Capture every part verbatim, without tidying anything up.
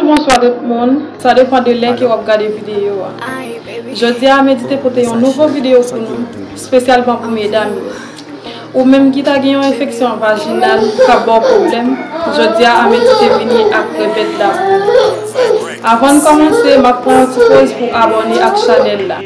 Bonswa tout moun, sa depann de lè ke w ap gade videyo a. Jodi a, Amedy te pote yon nouvo videyo pou nou, espesyalman pou medam yo. Ou menm ki ta gen yon enfeksyon vajinal k ap ba w pwoblèm, jodi a, Amedy te vini ak remèd la pou ou. Avan n kòmanse, m ap pran yon ti poz pou abòne ak chanèl la.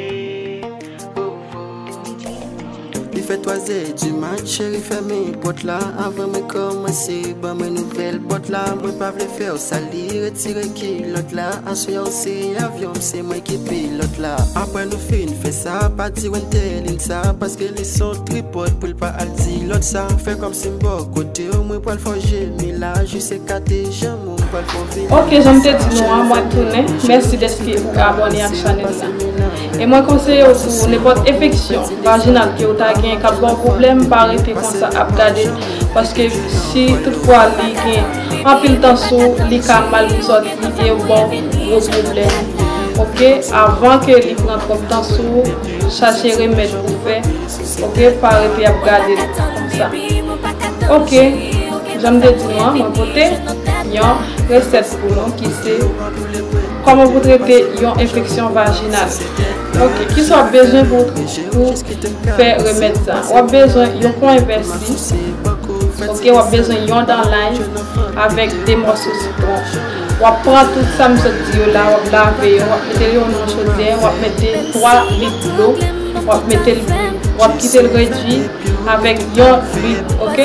Li fè twazè di mat, cheri, fèmen pòt la avan mwen kòmanse. Ban mwen nouvèl pòt la, mwen pa vle fè w sali. Retire kilòt la, aswè a w se avyon m, se mwen ki pilòt la. Apre nou fin fè sa, pa di Wentèline sa, paske li se yon tripòt pou l pa al di lòt sa. Fè kòmsi m bò kote w, mwen pral fòje mi la, jis ekate janm ou m pral fè w vini. Ok, jan m te di nou an, mwen tounen. Mèsi dèske ou abòne ak chanèl la. E mwen konseye w pou nenpòt enfeksyon vajinal ke w ta gen k ap ba w pwoblèm, pa rete konsa ap gade l, paske si toutfwa li gen anpil tan sou ou, li ka mal resòti e ba w gwo pwoblèm. Ok, avan ke li pran twòp tan sou ou, chache remèd pou fè. Ok, pa rete ap gade l konsa. Ok, jan m te di nou an, mwen pote yon resèt pou nou ki se kòman pou trete yon enfeksyon vajinal. Ok, kisa w ap bezwen pou, pou fè remèd sa? W ap bezwen yon pwen pèsi. Ok, w ap bezwen yon dan lay avèk de mòso sitwon. W ap pran tout sa m sot di yo la, w ap lave yo, w ap mete yo nan chodyè, w ap mete twa lit dlo, w ap mete l bouyi, w ap kite l redui avèk yon lit, ok?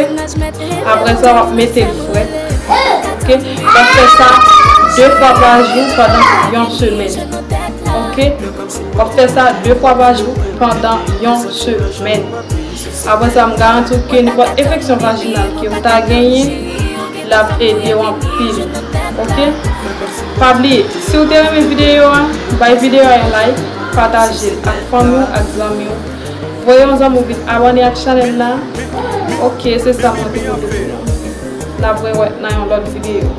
Apre sa, w ap mete l frèt, ok? W ap fè sa de fwa pa jou pandan yon semèn, ok? W ap fè sa de fwa pa jou pandan yon semèn. Apre sa, m garanti w ke nenpòt enfeksyon vajinal ke w ta genyen, l ap ede w anpil. Ok? Pa bliye, si w te renmen videyo a, bay videyo a yon like, pataje l ak fanmi w, ak zanmi w. Voye yon zanmi w vin abòne ak chanèl la. Ok, se sa mwen te pote pou nou. N ap rewè nan yon lòt videyo.